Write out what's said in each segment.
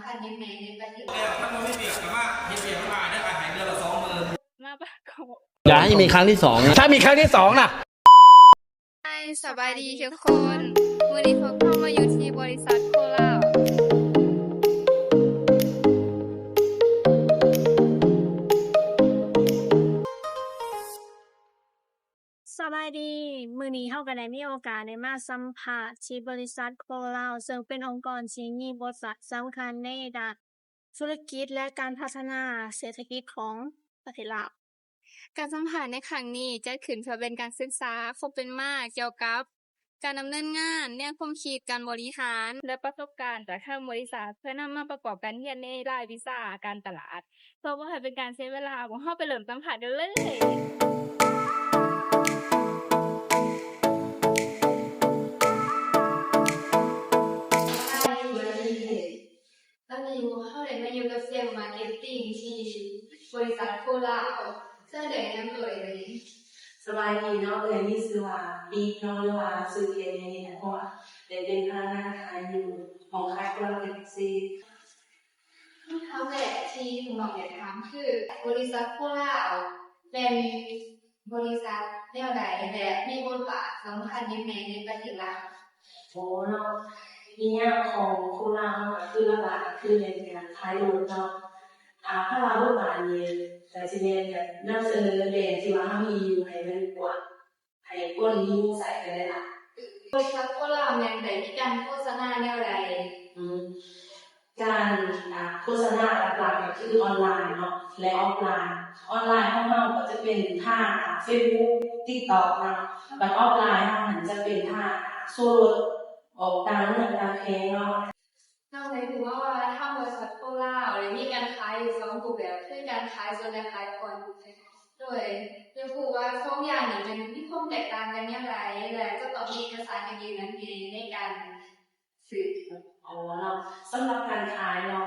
ຄັນຍັງແມ່ນຍັງໄປເຮັດ ແລ້ວຄັນບໍ່ມີວຽກກໍມາເຮັດວຽກມາເດີ ອ້າຍໃຫ້ເດືອນລະສອງໝື່ນ ມາປະກອບ ຢ່າໃຫ້ມີຄັ້ງທີ່ສອງນະ ຖ້າມີครั้งที่สองล่ะ ສະບາຍດີທຸກຄົນ ມື້ນີ້ພວກເຮົາມາຢູ່ທີ່ບໍລິສັດໂຄລາວ. ສະບາຍດີ ມື້ນີ້ເຮົາກໍໄດ້ມີໂອກາດໄດ້ມາສຳພາດທີ່ບໍລິສັດໂຄລາວ ເຊິ່ງເປັນອົງກອນທີ່ມີບົດບາດສຳຄັນໃນດ້ານທຸລະກິດ ແລະ ການພັດທະນາເສດຖະກິດຂອງປະເທດລາວ. ການສຳພາດໃນຄັ້ງນີ້ຈັດຂຶ້ນເພື່ອເປັນການສຶກສາຄວາມເປັນມາກ່ຽວກັບການດຳເນີນງານ, ແນວຄວາມຄິດການບໍລິຫານ ແລະ ປະສົບການຈາກທາງບໍລິສັດ ເພື່ອນຳມາປະກອບການຮຽນໃນລາຍວິຊາການຕະຫຼາດ. ເພື່ອບໍ່ໃຫ້ເປັນການເສຍເວລາ, ພວກເຮົາໄປເລີ່ມສຳພາດກັນເລີຍ. ຕອນນີ້ພວກເຮົາໄດ້ມາຢູ່ກັບເຊວມາເກັດຕິງທີ່ບໍລິສັດໂຄລາວ. ເຊີນແນະນຳຕົວເອງ. ສະບາຍດີເນາະ, ເອື້ອຍມີຊື່ວ່າ ປີກເນາະ ຫຼືວ່າຊື່ເອງນີ້ແຫຼະ ເພາະວ່າໄດ້ເປັນພະນັກງານຂາຍຢູ່ຫ້ອງຂາຍໂຄລາວເປັບຊີ. ຄຳຖາມແລກທີ່ນ້ອງຢາກຖາມຄື ບໍລິສັດໂຄລາວແມ່ນບໍລິສັດແນວໃດ ແລະ ມີບົດບາດສຳຄັນຫຍັງແດ່ໃນປະເທດລາວ? ໂອ້ເນາະ ນິຍາມຂອງໂຄລາວເຮົາກໍຄືຫຼັກໆ ກໍຄືແມ່ນການຂາຍລົດເນາະ. ອາ ຄຳວ່າບົດບາດນີ້ ກໍຊິແມ່ນແບບນຳສະເໜີແບຣນທີ່ວ່າເຮົາມີຢູ່ໃຫ້ມັນກວ້າງ ໃຫ້ຄົນນິຍົມໃຊ້ກັນຫຼາຍໆ. ບໍລິສັດໂຄລາວແມ່ນໄດ້ມີການໂຄສະນາແນວໃດ? ອືມ ການ ອາ ໂຄສະນາຫຼັກໆ ກໍຄືອອນລາຍເນາະ ແລະ ອອຟລາຍ. ອອນລາຍຂອງເຮົາກໍຈະເປັນທາງ ອາ ເຟສບຸກ ຕິກຕັອກເນາະ, ບັດອອຟລາຍເຮົາຫັ້ນຈະເປັນທາງ ອາ ໂຊລົດອອກຕ່າງເມືອງຕ່າງແຂວງເນາະ. ນ້ອງໄດ້ຮູ້ມາວ່າທາງບໍລິສັດໂຄລາວໄດ້ມີການຂາຍຢູ່ສອງຮູບແບບ ຄືການຂາຍສົດ ແລະ ຂາຍຜ່ອນ. ໂດຍ ຢາກຮູ້ວ່າສອງຢ່າງນີ້ແມ່ນມີຄວາມແຕກຕ່າງກັນແນວໃດ ແລະ ຈະຕ້ອງມີເອກະສານຫຍັງແດ່ໃນການຊື້? ອໍ ເນາະ ສຳລັບການຂາຍເນາະ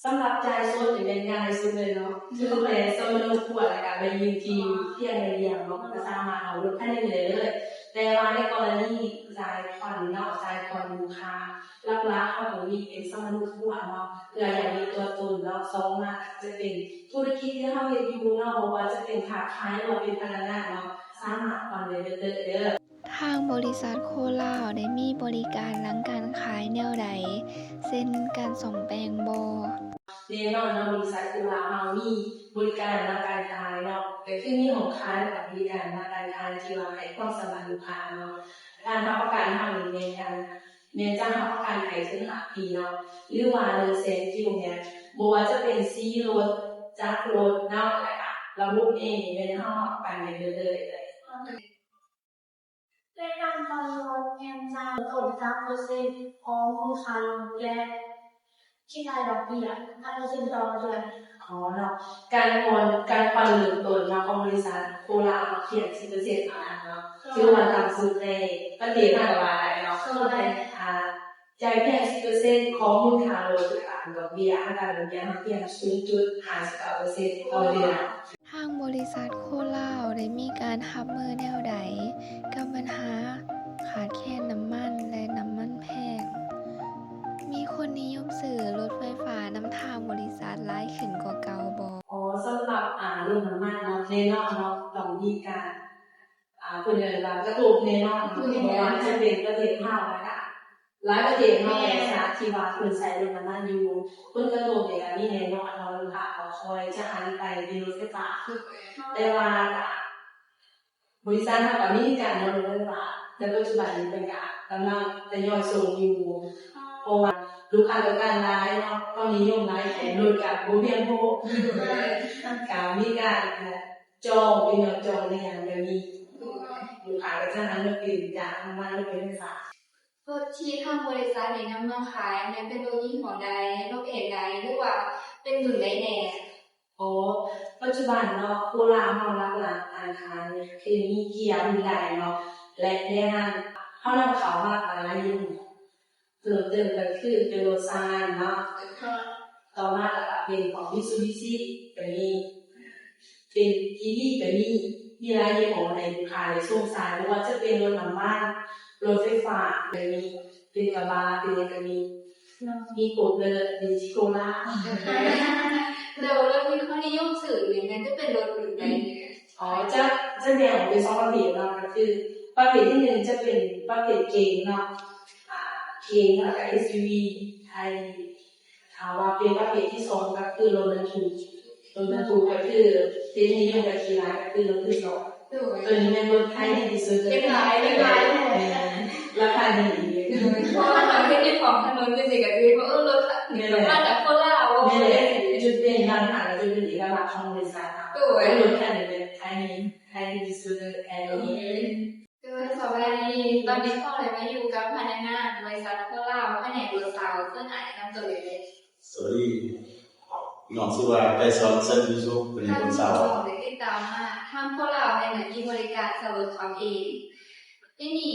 ສຳລັບຈ່າຍສົດນີ້ແມ່ນງ່າຍສຸດເລີຍເນາະ ຖືແຕ່ສຳມະໂນຄົວ ແລ້ວກະໃບຢືນທີ່ພຽງໃບດຽວເນາະ ກໍສາມາດເອົາລົດຄັນນີ້ໄດ້ເລີຍ. ແຕ່ວ່າໃນກໍລະນີຈ່າຍຜ່ອນເນາະ ຈ່າຍຜ່ອນມູນຄ່າ ຫຼັກໆ ເຮົາກໍມີເປັນສຳມະໂນຄົວເນາະ ເພື່ອໃຫ້ມີຕົວຕົນເນາະ. ສອງມາກໍຈະເປັນທຸລະກິດທີ່ເຮົາເຮັດຢູ່ເນາະ ບໍ່ວ່າຈະເປັນຄ້າຂາຍ ຫຼືວ່າເປັນພະນັກງານເນາະ ສາມາດຜ່ອນໄດ້ເລີຍເດີ. ທາງບໍລິສັດໂຄລາວໄດ້ມີບໍລິການຫຼັງການຂາຍແນວໃດ ເຊັ່ນ ການສ້ອມແປງບໍ່? ແນ່ນອນເນາະ ບໍລິສັດໂຄລາວເຮົາມີບໍລິການຫຼັງການຂາຍເນາະ ກໍຄືມີຫ້ອງຂາຍ ແລະ ກະບໍລິການຫຼັງການຂາຍທີ່ວ່າໃຫ້ຄວາມສຳຄັນລູກຄ້າເນາະ. ການຮັບປະກັນເຮົານີ້ແມ່ນການ ແມ່ນຈະຮັບປະກັນໃຫ້ເຖິງຫ້າປີເນາະ ຫຼືວ່າໜຶ່ງແສນກິໂລແມັດ ບໍ່ວ່າຈະເປັນສີລົດ ຈັກລົດເນາະ ແລະ ກະລະບົບແອ ແມ່ນເຮົາຮັບປະກັນໄດ້ເບິດເລີຍ. ແລະ ການຜ່ອນລົດແມ່ນຈ່າຍຕົ້ນສາມເປີເຊັນຂອງມູນຄ່າລົດ ແລະ ຄິດໄລ່ດອກເບ້ຍ ຫ້າເປີເຊັນຕໍ່ເດືອນ. ອໍ ເນາະ ການຜ່ອນ ການຜ່ອນເລີ່ມຕົ້ນເນາະ ຂອງບໍລິສັດໂຄລາວເນາະ ພຽງສິບເປີເຊັນເທົ່ານັ້ນເນາະ ຖືວ່າຕ່ຳສຸດໃນປະເທດເຮົາກໍວ່າໄດ້ເນາະ. ໂດຍ ອາ ຈ່າຍພຽງສິບເປີເຊັນຂອງມູນຄ່າລົດ ແລະ ກະດອກເບ້ຍ ອັດຕາດອກເບ້ຍເຮົາພຽງສູນຈຸດຫ້າສິບເກົ້າເປີເຊັນຕໍ່ເດືອນ. ທາງບໍລິສັດໂຄລາວໄດ້ມີການຮັບມືແນວໃດກັບບັນຫາຂາດແຄນນ້ຳມັນ ແລະ ນ້ຳມັນແພງ? ມີຄົນນິຍົມຊື້ລົດໄຟຟ້ານຳທາງບໍລິສັດຫຼາຍຂຶ້ນກວ່າເກົ່າບໍ່? ອໍ ສຳລັບ ອາ ລົດນ້ຳມັນເນາະ ແນ່ນອນເນາະ ຕ້ອງມີການ ອາ ເພິ່ນເອີ້ນວ່າກະທົບແນ່ນອນ ເພາະວ່າຈະເປັນປະເທດລາວ ແລ້ວກະຫຼາຍປະເທດເນາະ ແມ່ນ ໃນສະຫະລັດທີ່ວ່າເພິ່ນໃຊ້ລົດນ້ຳມັນຢູ່ ຜົນກະທົບນີ້ກະມີແນ່ນອນເນາະ ລູກຄ້າກໍຄ່ອຍຈະຫັນໄປເປັນລົດໄຟຟ້າ. ແຕ່ວ່າກະ ບໍລິສັດເຮົາກະມີການດຳເນີນງານວ່າ ແຕ່ປັດຈຸບັນນີ້ເພິ່ນກະກຳລັງທະຍອຍສົ່ງຢູ່ ເພາະວ່າລູກຄ້າຕ້ອງການຫຼາຍເນາະ ຄວາມນິຍົມຫຼາຍ ແຕ່ລົດກະບໍ່ພຽງພໍ ກະມີການຈອງ ເປັນຍອດຈອງແນ່ຫຍັງກະມີ ລູກຄ້າກະຈະຫັນມາປ່ຽນຈາກນ້ຳມັນລົດໄຟຟ້າ. ລົດທີ່ທາງບໍລິສັດໄດ້ນຳມາຂາຍແມ່ນເປັນລົດຍີ່ຫໍ້ໃດ? ລົດເພດໃດ ຫຼືວ່າເປັນລຸ້ນໃດແດ່? ໂອ ປັດຈຸບັນເນາະ ໂຄລາເຮົາຫຼັກໆ ການຂາຍນີ້ກໍຄືມີເກຍຮຸ່ນໃດເນາະ ແລະ ແນວນັ້ນ ເຮົານຳເຂົ້າມາຫຼາຍຢູ່ ເພີ່ມເຕີມກໍຄືເປັນລົດຊາງງານເນາະ ຕໍ່ມາກໍເປັນຂອງມິຊູບິຊິກໍມີ ເປັນອີວີກໍມີ ມີຫຼາຍຍີ່ຫໍ້ໃຫ້ລູກຄ້າໄດ້ຊົມໃຊ້ ບໍ່ວ່າຈະເປັນລົດນ້ຳມັນ ລົດໄຟຟ້າກໍມີ ເປັນກະບະ ເປັນຫຍັງກໍມີ. ມີໂກດເລີຍ ມີຊິໂກລາ ແລ້ວລົດທີ່ເຮົານິຍົມຊື້ນີ້ແມ່ນຈະເປັນລົດລຸ້ນໃດ? ອໍ ຈະ ຈະແບ່ງອອກເປັນສອງປະເພດເນາະ ກໍຄືປະເພດທີໜຶ່ງຈະເປັນປະເພດເກງເນາະ ອ່າ ເກງ ແລ້ວກໍ ເອສຢູວີ ໄທ ຖ້າວ່າເປັນປະເພດທີສອງກໍຄືລົດບັນທຸກ ລົດບັນທຸກກໍຄືທີ່ນິຍົມກັນຫຼາຍກໍຄືລົດມືສອງ. ໂດຍ ໂຕນີ້ແມ່ນລົດຂາຍດີທີ່ສຸດເລີຍ ເປັນຫຼາຍ ເປັນຫຼາຍ ແມ່ນ ລາຄາດີອີກ ເພາະວ່າເຮົາເຮັດຢູ່ຂອງຖະໜົນຈັ່ງຊີ້ກໍຄື ເອີ ລົດ ແມ່ນແຫຼະ ມາຈາກໂຄລາດ ແມ່ນແຫຼະ ຈຸດເດັ່ນ ຮ້ານຄ້າ ຈຸດເດັ່ນເອກະລັກຂອງບໍລິສັດເຮົາ. ໂດຍ ລົດຄັນນີ້ແມ່ນຂາຍດີ ຂາຍດີທີ່ສຸດເລີຍ ຂາຍດີ. ໂດຍ ສະບາຍດີ ຕອນນີ້ເຮົາໄດ້ມາຢູ່ກັບພະນັກງານບໍລິສັດໂຄລາດ ພະແນກລົດເຊົ່າ ເຊີນອ້າຍແນະນຳຕົວເອງເລີຍ. ສະບາຍດີ ນ້ອງຊື່ວ່າ ໄກສອນ ເຊີນຢູ່ສຸກ ເປັນຄົນເຊົ່າ. ໄດ້ຕິດຕາມມາທາງໂຄລາດ ໃນໜ້າທີ່ບໍລິການເຊົ່າລົດຂັບເອງ. ທີນີ້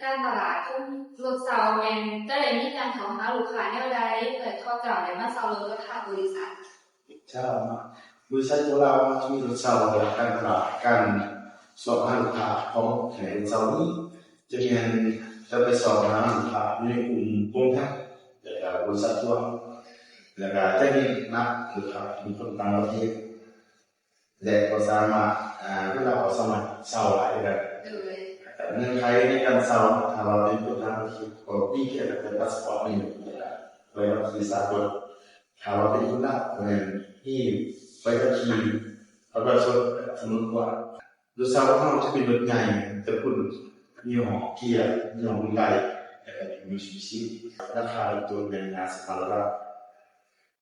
ການຕະຫຼາດຂອງລົດເຊົ່າແມ່ນຈະໄດ້ມີການເຂົ້າຫາລູກຄ້າແນວໃດ ເພື່ອເຂົາເຈົ້າໄດ້ມາເຊົ່າລົດກັບທາງບໍລິສັດ? ເຈົ້າ ບໍລິສັດໂຄລາດ ມີລົດເຊົ່າ ແລະ ການຕະຫຼາດ ການຊອກຫາລູກຄ້າຂອງແຂກເຊົ່ານີ້ ຈະແມ່ນຈະໄປຊອກຫາລູກຄ້າຢູ່ໃນກຸ່ມໂຮງແຮມ ແລະ ກະບໍລິສັດທົວ ແລະ ກະຈະເນັ້ນໜັກລູກຄ້າເປັນຄົນຕ່າງປະເທດ ແລະ ກໍສາມາດ ອ່າ ເວລາເຂົາສາມາດເຊົ່າໄດ້ຄືກັນ. ໂດຍ ເງື່ອນໄຂໃນການເຊົ່າ ຖ້າວ່າເປັນຄົນຕ່າງປະເທດ ກໍມີແຄ່ແຕ່ພາສປອດນີ້ ແລະ ໃບຂັບຂີ່ສາກົນ. ຖ້າວ່າເປັນຄົນລາວ ກໍແມ່ນມີໃບຂັບຂີ່ ບັດປະຊາຊົນ ສະເໝີກວ່າ. ລົດເຊົ່າຂອງເຮົາຈະເປັນລົດໃຫຍ່ ຕະກຸນຍີ່ຫໍ້ເກຍ ຍີ່ຫໍ້ຮຸນໄດ ແລ້ວກໍມີມິດຊູບິຊິ ລາຄາເລີ່ມຕົ້ນແມ່ນຫ້າສິບຫ້າໂດລາ.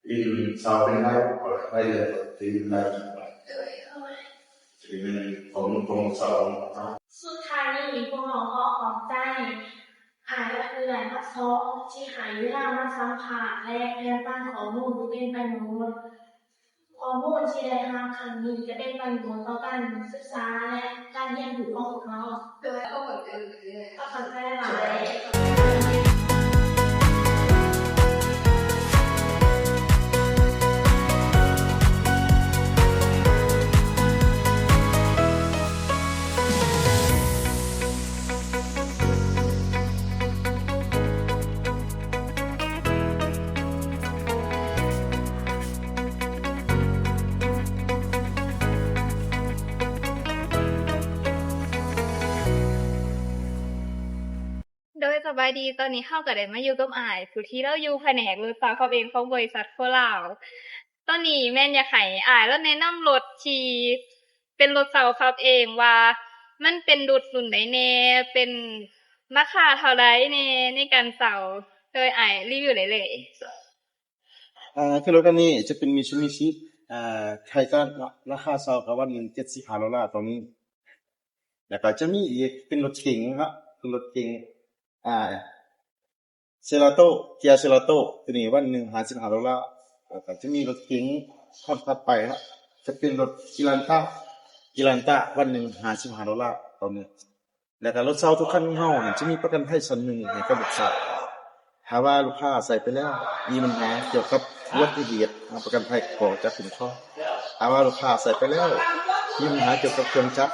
ອີກເຊົ່າເປັນລາຍ ລາຍເດືອນກໍຖືລາຍກິໂລແມັດ. ໂດຍ ໂດຍ ທີ່ແມ່ນຂອງ ຂອງເຊົ່າ. ສຸດທ້າຍນີ້ ພວກເຮົາຂໍຂອບໃຈອ້າຍ ແລະ ເອື້ອຍທັງສອງ ທີ່ໃຫ້ເວລາມາສຳພາດ ແລະ ແບ່ງປັນຂໍ້ມູນທີ່ເປັນປະໂຫຍດ. ຂໍ້ມູນທີ່ໄດ້ຮັບຄັ້ງນີ້ຈະເປັນປະໂຫຍດຕໍ່ການສຶກສາ ແລະ ການຮຽນຮູ້ຂອງພວກເຮົາ. ໂດຍ ຂໍຂອບໃຈຫຼາຍ. ໂດຍ ສະບາຍດີ ຕອນນີ້ເຮົາກໍໄດ້ມາຢູ່ກັບອ້າຍ ຜູ້ທີ່ລາວຢູ່ພະແນກລົດເຊົ່າຂັບເອງຂອງບໍລິສັດໂຄລາວ. ຕອນນີ້ແມ່ນຢາກໃຫ້ອ້າຍລາວແນະນຳລົດທີ່ເປັນລົດເຊົ່າຂັບເອງວ່າ ມັນເປັນລົດລຸ້ນໃດແດ່ ເປັນລາຄາເທົ່າໃດແດ່ໃນການເຊົ່າ. ໂດຍ ອ້າຍຣີວິວໄດ້ເລີຍ. ອ່າ ຄືລົດຄັນນີ້ຈະເປັນມິດຊູບິຊິ ອ່າ ໄທຕັນເນາະ ລາຄາເຊົ່າກໍວັນໜຶ່ງເຈັດສິບຫ້າໂດລາຕອນນີ້. ແລ້ວກໍຈະມີອີກເປັນລົດເກັງເນາະ ເປັນລົດເກັງ ອ່າ ເຊລາໂຕ ເກຍເຊລາໂຕ ຕົວນີ້ວັນໜຶ່ງຫ້າສິບຫ້າໂດລາ. ແລ້ວກໍຈະມີລົດເກັງຄັນຖັດໄປເນາະ ຈະເປັນລົດກິລັນຕາ ກິລັນຕາ ວັນໜຶ່ງຫ້າສິບຫ້າໂດລາຕອນນີ້. ແລ້ວກໍລົດເຊົ່າທຸກຄັນຂອງເຮົານີ້ຈະມີປະກັນໄພຊັ້ນໜຶ່ງໃຫ້ກັບລູກຄ້າ. ຖ້າວ່າລູກຄ້າໃຊ້ໄປແລ້ວມີບັນຫາກ່ຽວກັບອຸບັດຕິເຫດ ທາງປະກັນໄພກໍຈະຄຸ້ມຄອງ. ຖ້າວ່າລູກຄ້າໃຊ້ໄປແລ້ວມີບັນຫາກ່ຽວກັບເຄື່ອງຈັກ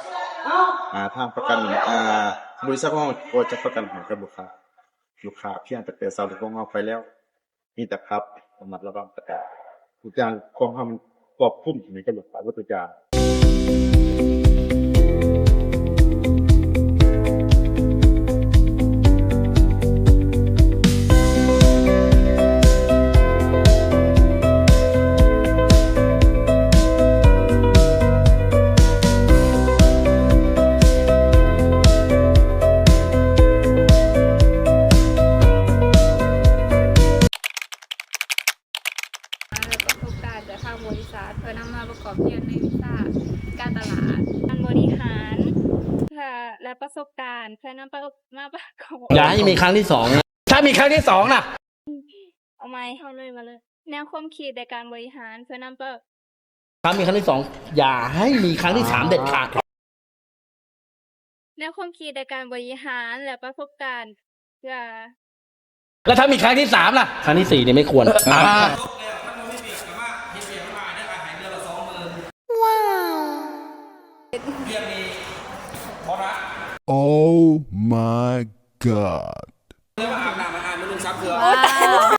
ອາ ທາງປະກັນ ອາ ບໍລິສັດຂອງເຮົາກໍຈະປະກັນໃຫ້ກັບລູກຄ້າ. ລູກຄ້າພຽງແຕ່ເຊົ່າລົດຂອງເຮົາໄປແລ້ວ ມີແຕ່ຂັບ ລະມັດລະວັງ ແລ້ວກະທຸກຢ່າງຂອງເຮົາມັນຄວບຄຸມໃນການລົດໄຟເບິດທຸກຢ່າງ. ແລະ ປະສົບການຈາກທາງບໍລິສັດ ເພື່ອນຳມາປະກອບຮຽນໃນວິຊາການຕະຫຼາດ ການບໍລິຫານ ແລະ ປະສົບການເພື່ອນຳປະ ມາປະກອບ. ຢ່າໃຫ້ມີຄັ້ງທີສອງນະ ຖ້າມີຄັ້ງທີສອງນະ. ເອົາໃໝ່ ເອົາເລີຍ ມາເລີຍ. ແນວຄວາມຄິດໃນການບໍລິຫານເພື່ອນຳປະ ຖ້າມີຄັ້ງທີສອງ ຢ່າໃຫ້ມີຄັ້ງທີສາມເດັດຂາດ. ແນວຄວາມຄິດໃນການບໍລິຫານ ແລະ ປະສົບການ ເພື່ອ ແລ້ວຖ້າມີຄັ້ງທີສາມລະ? ຄັ້ງທີສີ່ນີ້ໄມ່ຄວນ. ອ່າ Oh my god. ເລີຍວ່າອາບນ້ຳ ອາບນ້ຳ ໜຶ່ງສາມເທື່ອ. ວ້າວ